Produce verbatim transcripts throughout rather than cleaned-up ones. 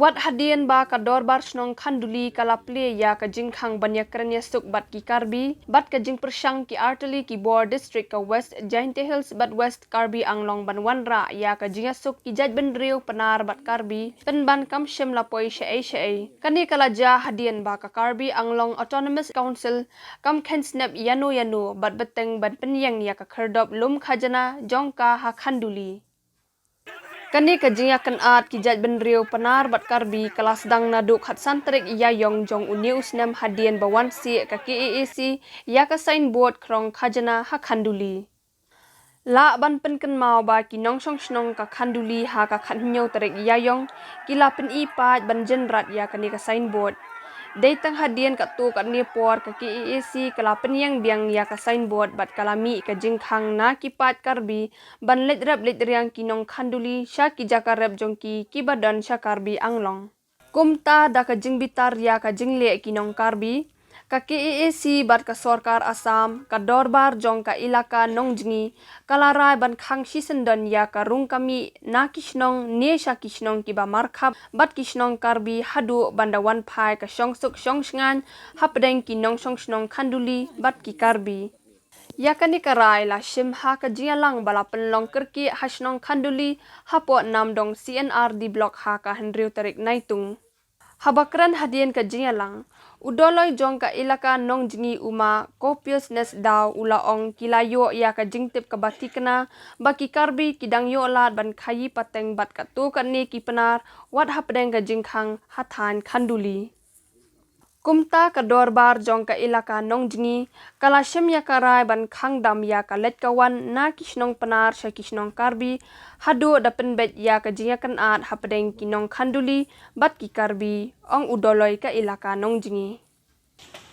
Wat hadien ba ka Dorbar Shnong Khanduli ka la plie ïa ka jingkhang ban ïakren ïasuk bad ki Karbi bad ka jingpyrshang ki artylli ki bor district ka West Jaintia Hills bad West Karbi Anglong ban wanrah ïa ka jingïasuk ki jaitbynriew Pnar bad Karbi, pynban kam shym la poi shaei shaei. Kane ka la jia hadien ba ka Karbi Anglong Autonomous Council kam kheiñ snep ïano ïano bad bteng ban pynïeng ïa ka khyrdop lum khajna jong ka ha Khanduli. Kane ka jingïakynad ki jaitbynriew Pnar bad Karbi ka la sdang naduh khatsan tarik Ïaïong jong une u snem hadien ba wan sieh ka K A A C ïa ka signboard khrong khajna ha Khanduli. Lah ban pynkynmaw ba ki nongshong shnong ka Khanduli ha ka khathynñiew tarik Ïaïong ki la pyni paid ban jynrat ïa kane ka signboard. Dei tang hadien katto katne por ka K A A C ka la pynïeng biang ïa ka signboard bad ka la mih ka jingkhang na ki paid Karbi ban leit rep leit riang ki nong Khanduli sha ki jaka rep jong ki kiba don sha Karbi Anglong. Kumta da ka jingbitar ïa ka jingleh ki nong Karbi, ka K A A C bad ka sorkar Assam, ka dorbar jong ka ilaka Nongjngi, ka la rai ban khang shisyndon ïa ka rung ka mih na ki shnong ne sha ki shnong kiba markhap bad ki shnong Karbi haduh ban da wan phai ka shongsuk shongshngaiñ hapdeng ki nongshong shnong Khanduli bad ki Karbi. Ïa kane ka rai la shim ha ka jingïalang ba la pynlong kyrkieh ha shnong Khanduli hapoh Namdong C and R D Block ha ka hynriew tarik Naitung. Haba kren hadien ka jingïalang, u Dolloi jong ka ilaka Nongjngi u Ma Copious Nesdaw u la ong ki la ïoh ïa ka jingtip kaba thikna ba ki Karbi ki dang ïoh lad ban khaïi pateng bad katto katne ki Pnar wat hapdeng ka jingkhang ha thaiñ Khanduli. Kumta ka dorbar jong ka ilaka Nongjngi ka la shim ïa ka rai ban khang dam ïa ka leit ka wan na ki shnong Pnar sha ki shnong Karbi haduh da pynbeit ïa ka jingïakynad hapdeng ki nong Khanduli bad ki Karbi, ong u Dolloi ka ilaka Nongjngi.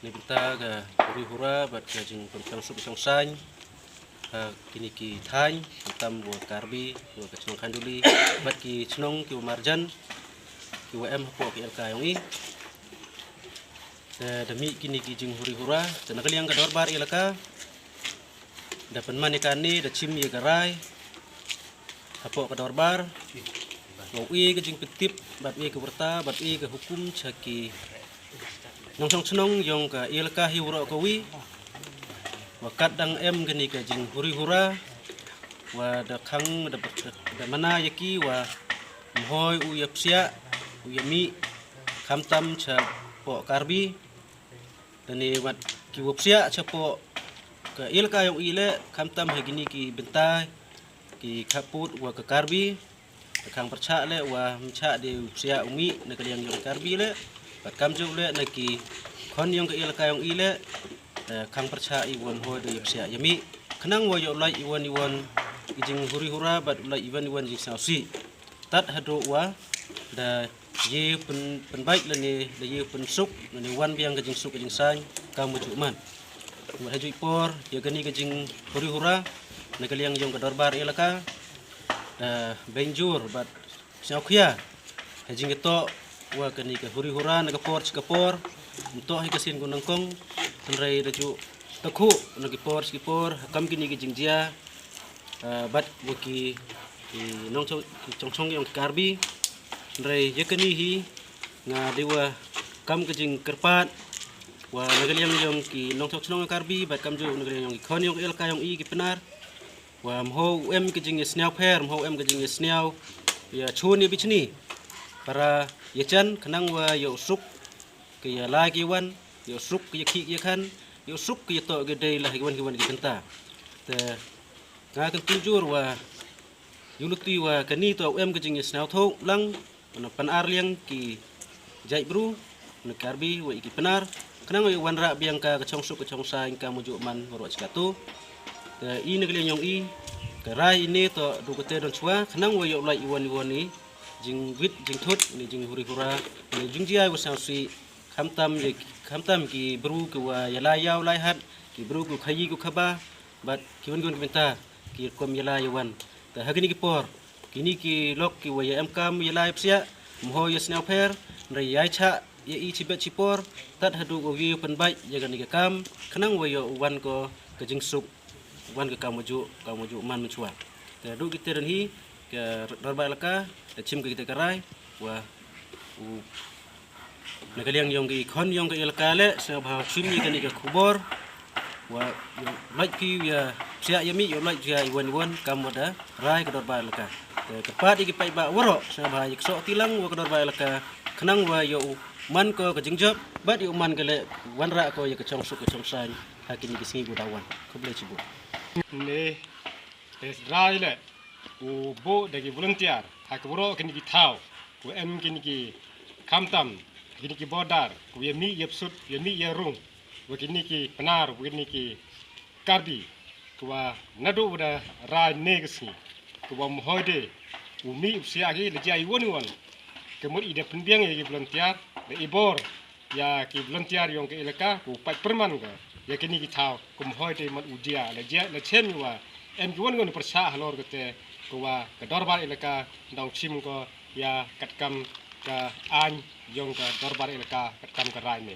Ni bynta ka huri hura bad ka jingpynpang suk shong sain ha kini ki thaiñ, tam wa Karbi, wa ka shnong Khanduli bad ki shnong ki wa marjan, ki wa em hapoh ki ilaka yong i. Da, da mih kini ki jinghuri hura, da na ka liang ka dorbar ilaka, da pynman ïa kane, da chim ïa ka rai hapoh ka dorbar, wa u e ka jingpyntip bad u e ka wyrta bad u e ka hukum sha ki nongshong shnong yong ka ilaka hi waroh kawi, wa kat dang em kani ka jinghuri hura, wa da khang da, da, da mana ïa ki wa mhoi u ïa psiah u ïa mih, khamtam shapoh Karbi. Dane wat ki wa psiah shapoh ka ilaka yong i leh, khamtam ha kini ki bynta ki khappud wa ka Karbi. Ka khang pyrshah leh wa mshah de u psiah u mih na ka liang yong ka Karbi leh, bad kamjuh leh na ki khon yong ka ilaka yong i leh, eh, khang pyrshah i wa mhoi de u psiah ïa mih, khnang wa ïoh lait iwan iwan i jinghuri hura bad lait iwan iwan i jingsngewsih. Tad haduh wa da ïe pyn, pynbeit lane da ïe pynsuk lane wan biang ka jingsuk ka jingsain kam wa juh man. Wat ha juh i por ïa kani ka jinghuri hura na ka liang yong ka dorbar ilaka, da bynjur bad sngewkhia ha jingïatoh wa kani ka huri hura na ka por sha ka por, ym toh ha ka sien ka nyngkong, hynrei da juh takhuh na ki por sha ki por ha kam kini ki jingjia, ah, bad wa ki, ki nongshong, ki shong shnong yong ki Karbi. Hynrei ïa kani hi nga dei wa kam ka jingkyrpad wa na ka liang yong ki nongshong shnong yong ki Karbi bad kamjuh na ka liang yong ki khon yong ki ilaka yong i ki Pnar, wa mhoi u em ka jingïasniaw pher, mhoi u em ka jingïasniaw ïa chun ïa bichni, para ïa jan, khnang wa ïoh suk ka ïa lai ka ïa wan, ïoh suk ka ïa khih ka ïa khan, ïoh suk ka ïa toh ka dei la ha ki wan ki wan ki bynta. Te nga kyntu jur wa ïa luti wa kani toh u em ka jingïasniaw thoh lang, wan pan ar liang ki jaitbru, wan Karbi wa i ki Pnar, khnang wa ïa wanrah biang ka ka shongsuk ka shongsain kam wa juh man waroh shi katto. Te i na ka liang yong i, ka rai i ne toh du ka te don shuwa, khnang wa ïoh lait iwan iwan i jingwit jingthut ne jinghuri hura ne jingjia wa sngewsih, khamtam ïa, khamtam ki bru ki wa ïa lai ïaw lai hat, ki bru ki khaïi ki khaba, bad ki wan ki wan ki bynta ki rukom ïa lai ïa wan. Te ha kini ki por kini ki lok ki wa ïa em kam ïa lai psiah, mhoi ïa sniaw pher, hynrei ïa chah ïa i chibet chipor tad haduh wa ïa pynbeit ïa kani ka kam, khnang wa ïa wan ko ka jingsuk, wan ka kam wa juh, kam wa juh man mynshuwa. Te haduh ki te don hi ka dorbar ilaka da chim ka kita ka rai wa Na ka liang yong ki khon yong ka elaka le, sngewbha shim ïa kane ka khubor. Wa ïa lait ki ïa psiah ïa mih, ïa lait ïa iwan iwan kam wa da rai ka dorbar elaka. Te kyrpad ïa ki paidbah waroh, sngewbha ïa ksoh tilang wa ka dorbar elaka, khnang wa ïa u man ko ka jingjop, bad ïa u man ka le wanrah ko ïa ka chongsuk ka chongsaiñ ha kine ki sngi ba da wan. Khublei shibun. Ne te rai le u buh da ki volunteer ha ki waroh kine ki thaw, u em kine ki khamtam, kine ki border, u ïa mih ïa psut, ïa mih ïa rung wa kine ki Pnar, wa kine ki Karbi, wa naduh wa da rai ne ka sngi, wa Mhoi Day u mih u psiah ki, la jia iwan iwan. Ka mut i da pynbiang ïa ki volunteer, da i bor ïa ki volunteer yong ka elaka, u pait pyrman ka ïa kine ki thaw, ka Mhoi Day man u jia, la jia, la chem ïa wa em ki wan wan pyrshah halor kata, ka wa ka dorbar elaka dang shim ko ïa katkam ka aiñ yong ka dorbar elaka, katkam ka rai ne.